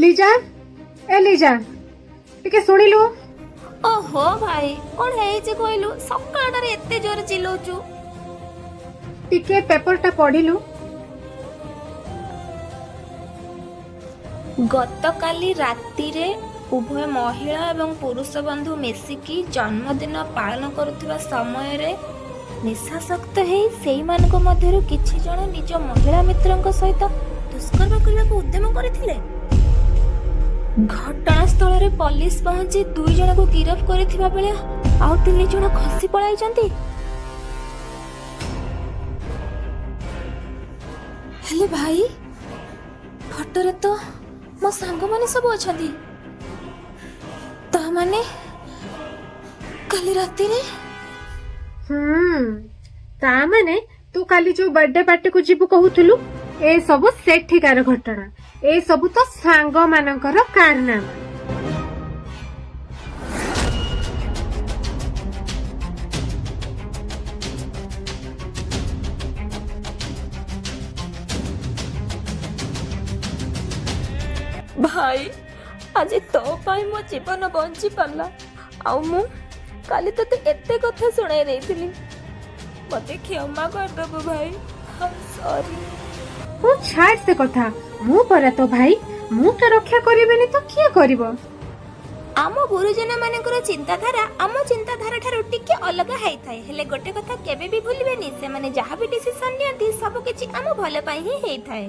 ଲିଜା, ଏ ଲିଜା, ଟିକେ ଶୁଣିଲୁ? ଓହୋ ଭାଇ, କଣ ହେଇଛି କହିଲୁ? ସକାଳଟାରେ ଏତେ ଜୋରେ ଚିଲଉଛୁ। ଟିକେ ପେପରଟା ପଢିଲୁ। ଗତକାଲି ରାତିରେ ଉଭୟ ମହିଳା ଏବଂ ପୁରୁଷ ବନ୍ଧୁ ମିଶିକି ଜନ୍ମଦିନ ପାଳନ କରୁଥିବା ସମୟରେ ନିଶାସକ୍ତ ହେଇ ସେଇମାନଙ୍କ ମଧ୍ୟରୁ କିଛି ଜଣ ନିଜ ମହିଳା ମିତ୍ରଙ୍କ ସହିତ ଦୁଷ୍କର୍ମ କରିବାକୁ ଉଦ୍ୟମ କରିଥିଲେ। ଘଟଣାସ୍ଥଳରେ ପୋଲିସ ପହଞ୍ଚି 2 ଜଣଙ୍କୁ ଗିରଫ କରିଥିବା ବେଳେ ଆଉ 3 ଜଣ ଖସି ପଳାଇଛନ୍ତି। ହେଲେ ଭାଇ, ଫଟୋରେ ତ ମୋ ସାଙ୍ଗମାନେ ସବୁ ଅଛନ୍ତି। ତା ମାନେ କାଲି ରାତିରେ ତା ମାନେ ତୁ କାଲି ଯୋଉ ବର୍ଥଡେ ପାର୍ଟିକୁ ଯିବୁ କହୁଥିଲୁ, ଏ ସବୁ ସେଠିକାର ଘଟଣା। ଏ ସବୁ ତ ସାଙ୍ଗ ମାନଙ୍କର କାରନାମା। ଭାଇ, ଆଜି ତୋ ପାଇଁ ମୋ ଜୀବନ ବଞ୍ଚି ପାରିଲା। ଆଉ ମୁଁ କାଲି ତୋତେ ଏତେ କଥା ଶୁଣାଇ ଦେଇଥିଲି, ମତେ କ୍ଷମା କରିଦେବୁ ଭାଇ, ସରି। ମୁଁ ଛାଡ ସେ କଥା। ମୁଁ ପରା ତୋ ଭାଇ, ମୁଁ ତ ରକ୍ଷା କରିବିନି ତ କିଏ କରିବ? ଆମ ଗୁରୁଜନ ମାନଙ୍କର ଚିନ୍ତାଧାରା ଆମ ଚିନ୍ତାଧାରା ଠାରୁ ଟିକେ ଅଲଗା ହେଇଥାଏ। ହେଲେ ଗୋଟେ କଥା କେବେ ବି ଭୁଲିବେନି, ସେମାନେ ଯାହା ବି ଡିସିସନ ନିଅନ୍ତି, ସବୁ କିଛି ଆମ ଭଲ ପାଇଁ ହିଁ ହେଇଥାଏ।